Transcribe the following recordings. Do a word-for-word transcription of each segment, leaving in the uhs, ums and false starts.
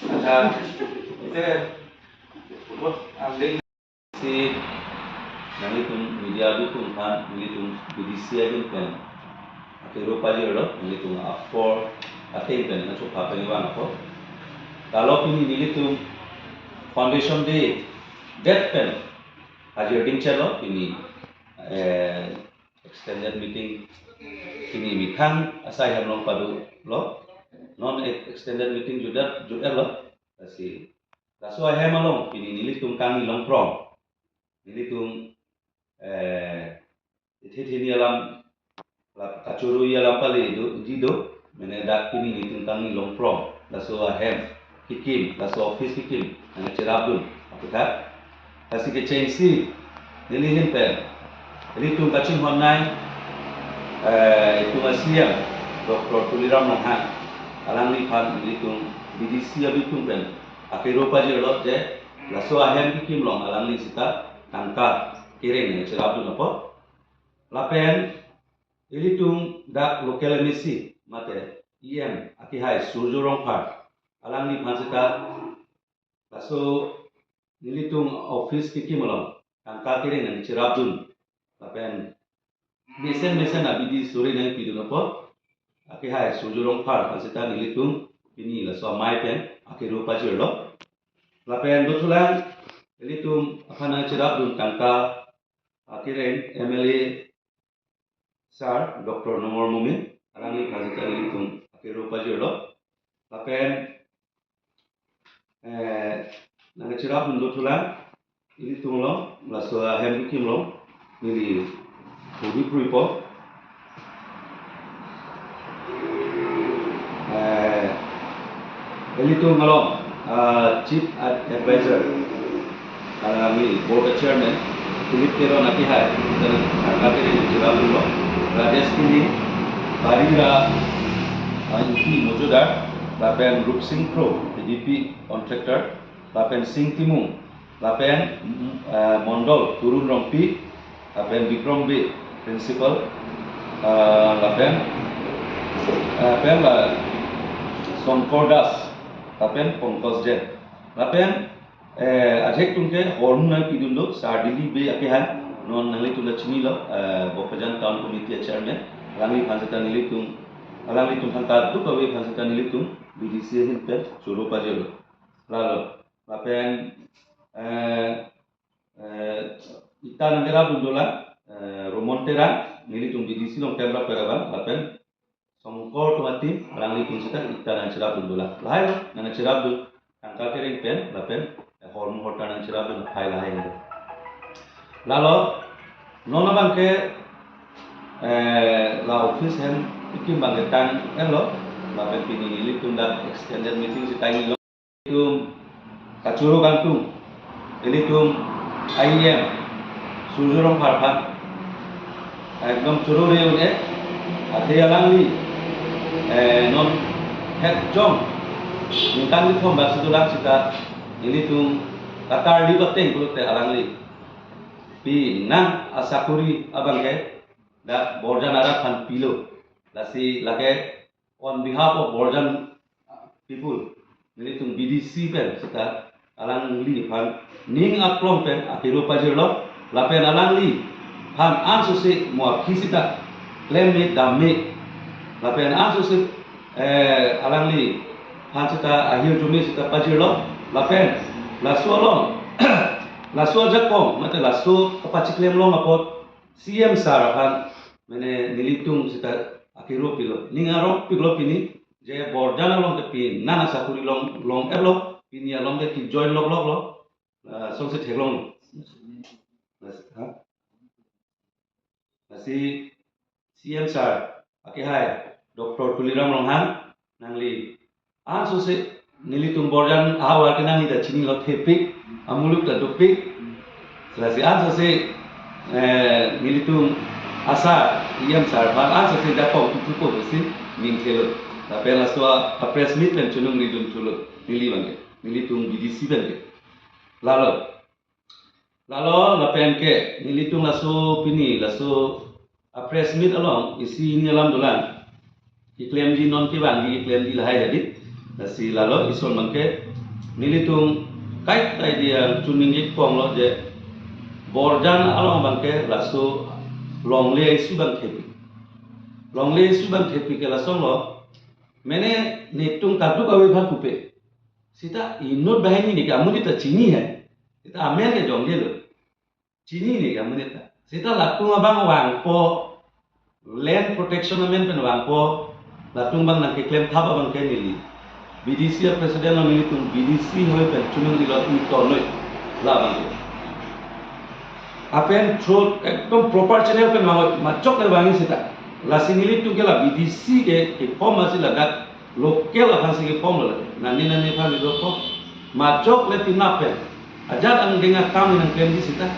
Acha, ite, ang dei si nanglitum media atum aphan, nanglitum B D C ahin pen akero pajirlo, nanglitum apor ateng pen nangchopha pen vangpo. Lalo pini nelitum Foundation Day det pen ajir dingchelo pini, eh, extended meeting pini methang asai hem along padolo. Non ex-, extended meeting jutdet, jutlo. Lasi laso ahem along pini nelitum kangni longprong. Nelitum, eh, ithi thini alam, la kachoro-i alam pale do, ji do, mane dak pini nelitum kangni longprong, laso ahem kekim, laso office kekim nangcherapdun aputhak. Lasi kechengsi neli ahin pen, nelitum kachinghon nai, eh, itum a-C M, Doctor Tuliram Ronghang, alangliphan nelitum B D C abitum pen akero pajirlo je, laso ahem kekim along alangli sita tangka kereng nangcherapdun apot. Lapen ilitum dak local M A C mate E M akehai Surjya Rongphar, alangliphan sita laso nelitum office kekim along tangka kereng nangcherapdun. Lapen mesen mesen abidi suri nangpidun apot akehai Surjya Rongphar aphan sita nelitum pini laso amei pen akero pajirlo. Lapen dothulang ilitum aphan nangcherapdun tangka akereng M L A sir Doctor Numal Momin, alangliphan sita nelitum akero pajirlo. Lapen, eh, nangcherapdun dothulang, ilitum along, laso ahem kekim along neli hudi pruipo. Eh, ilitum along, ah, Chief Ad-, Advisor, alangli Board Chairman, Philip Teron akehai, dan akehai nangcherapdunlo, Rajesh Kini, Barira, ah, Inti Mojudar, lapen Rupsing Kro, P D P contractor, lapen Sing Timung, lapen, mm, eh, Mondol Turun Rongpi, lapen Bikrom Bey, principal, eh, lapen, eh, pen la Songkor Das, lapen Pankaj Jain. Lapen, eh, ajek atum ke hormu nangpidunlo, Sardili Bey akehai, non nanglitum ta chinilo, eh, Bokajan Town Committee a-chairman, alangliphan sita nelitum, alanglitum aphan ta duk ave aphan sita nelitum B D C ahin pen choro pajirlo. Lalo, lapen, eh, eh, ita nangcherapdun dolang, eh, Romon Terang, nelitum B D C along temra peraban, lapen Songkor atum atin, alanglitum sita ita nangcherapdun dolang. Lahai nangcherapdun, tangka kereng pen, lapen, eh, hormu hortar nangcherapdun, lahai lahai. Lalo, non abangke, eh, la office hem kekim abangke tang-etlo, lapen pini nelitum dak extended meeting sitanglo. Ilitum kachoro kangtung, ilitum E M Surjya Rongphar aphan ekdom choro-re un-e, athe alangli, eh, non het jong ningkan kethom bak si dolang sita, ilitum katar li bateng pulote alangli pinang asakuri abangke dak Borjan arat aphan pilo. Lasi lake on behalf of Borjan, uh, people, nelitum B D C pen sita alangliphan ning aklong pen akero pajirlo, lapen alangliphan ansose mo aphi sita klem me dam me, lapen ansose, eh, alangliphan sita ahirjume sita pajirlo, lapen laso along, laso ajakong, mate laso kapachiklem long apot, C M sir aphan, mane nelitum sita akero pilo. Ning arong piklo pini, je Borjan along te pinang asakuri long, long-etlo, pini along te ke-join lok lok lo, ah, songsi theklong. Lasi, ha? Lasi C M sir, akehai, Doctor Tuliram Ronghang, nangli ansose nelitum Borjan ahavar ke nangli ta chinilo thepik, amuluk ta dopik, lasi ansose, eh, nelitum asar, E M sir aphan ansose jakong tutupo pusi ning thelo. Lapen laso a press meet pen choningridun thulo, neli abangke, nelitum B D C abangke. Lalo, lalo lapen ke, nelitum laso pini, laso a press meet along, isi hini alam dolang. Keklemji non kevangji keklemji lahai jadi. Lasi lalo ison abangke, nelitum kaita idi ang choningje konglo je Borjan along abangke laso longle issue abang thepik. Longle issue abang thepik ke lason lo. Mene netum kaduk ave aphan pupe. Sita inut banghini ke amonit ta chini hai. Sita amen ke jongjelo. Chinine ke amonit ta. Sita latum abang vangpo land protection amen pen vangpo, latum abang nangkeklem thap abangke neli B D C a president lo, nelitum B D C hoi pen choningrilo, itonoi labang. Lapen through ekdom proper channel pen vang, machok le vangji sita. Lasi nelitum ke la B D C ke, ke form asi ladak local aphansi ke form lo, nani nani aphan ke form. Machok le tinap pen ajat angdeng akam nangklemji sita.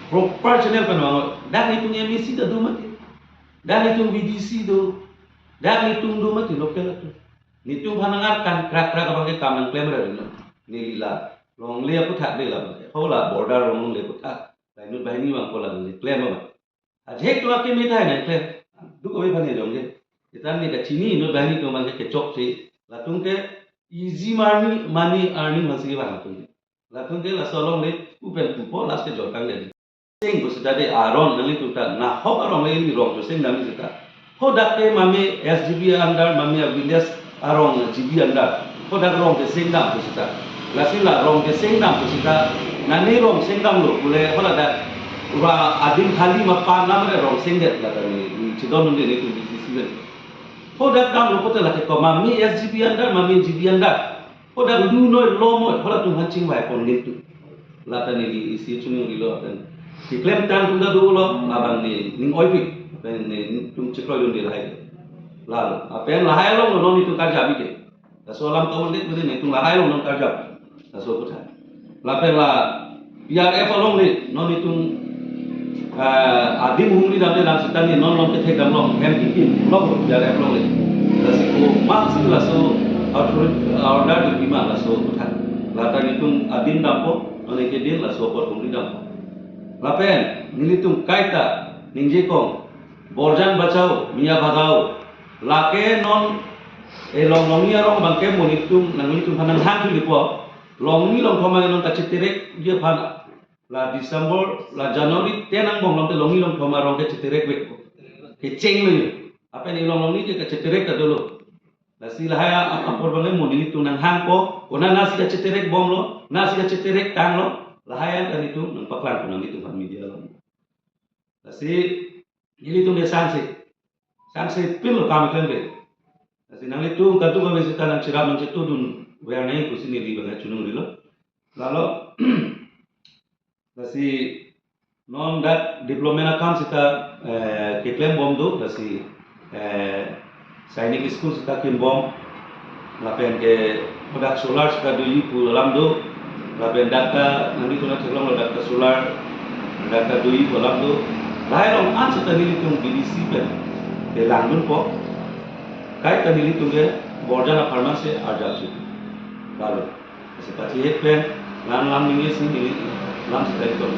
Proper channel pen vang. Dak netum M A C ta do mati. Dak netum B D C do. Dak netum do mati local atum. Netum aphan nangarkan krak krak abangke kam nangklemra lo. Neli la longle aputhak de labang. Ho la border along longle aputhak. La inut banghini vangpo la neli klem abang. Ajek tu ake mita hai nangklem. Duk ave aphan jongje. Sita ne kachini inut banghini atum abangke kechokche. Latum ke easy money, money earning aphansi kevang latum ke. Latum ke laso along le pu pen pupo, last ke jorkang le. Seng pu sita de aron nanglitum ta nahok arong le ili rong choseng damji sita. Ho dak ke mame S G B under, mame a village arong G B under. Ho dak rong keseng dam pu sita. Lasi la rong keseng dam pu sita. Nani rong seng damlo pule ho ladak ura adim khali ma pan lam re rong sengdet, la ta ne, ne chedondunde netum B D C pen. Ho dak damlo pute lake ko mame S G B under, mame G B under. Ho dak lunoi lomoi, ho latum aphan chingvaipon netum. La ta neli isi choningrilo pen. Keklem tang atum ta dolo, labang ne ning oipik, pen netum chekroidunde lahai. Lalo, lapen lahai along non netum karjap ke. Laso alam kaundek mene netum lahai along non karjap. Laso aputhak. Lapen la P R F along le, non netum, eh, adim humri damde lam sita ne non lom kethek dam long, hem kikim long P R F along le. Lasi ko maksi laso authority, order dipima laso aputhak. La ta netum adim dampo, non kedin laso apor humri dampo. Lapen nelitum kaita ningje kong, Borjan bachao, Miya bhagao. Lake non, eh, Longlongni arong abangke mo netum, nanglitum aphan nanghang thulipo. Longni longthom abang non kacheterekji aphan. La December, la January ten angbong along te Longni longthom arong ke cheterek vek. Kecheng lo yo. Lapen e Longlongni ke kacheterek ta dolo. Lasi lahai a, a, apor abangke mo nelitum nanghangpo. Konat nasi kacheterek bomlo, nasi kacheterek tanglo. Lahai an ta netum nangpaklangpo nanglitum aphan media along. Lasi nelitum ke sangse. Sangse pinlo kam klem ke. Lasi nanglitum kaduk ave sita nangcherap nangchetudun ver nai pusi neli abang chonungrilo. Lalo, lasi non dak development akam sita, eh, keklem bom do, lasi, eh, Sainik School sita kim bom, lapen ke ho dak solar sita doji pu alam do, lapen dak ta nanglitum ta theklonglo dak ta solar, dak ta doji pu alam do, lahai along an sita nelitum B D C pen kelangdunpo, kaita nelitum ke Borjan apharman si arjap si. Lalo. Lasi pachihek pen, lam lam ningje si neli, lam si tadi tong.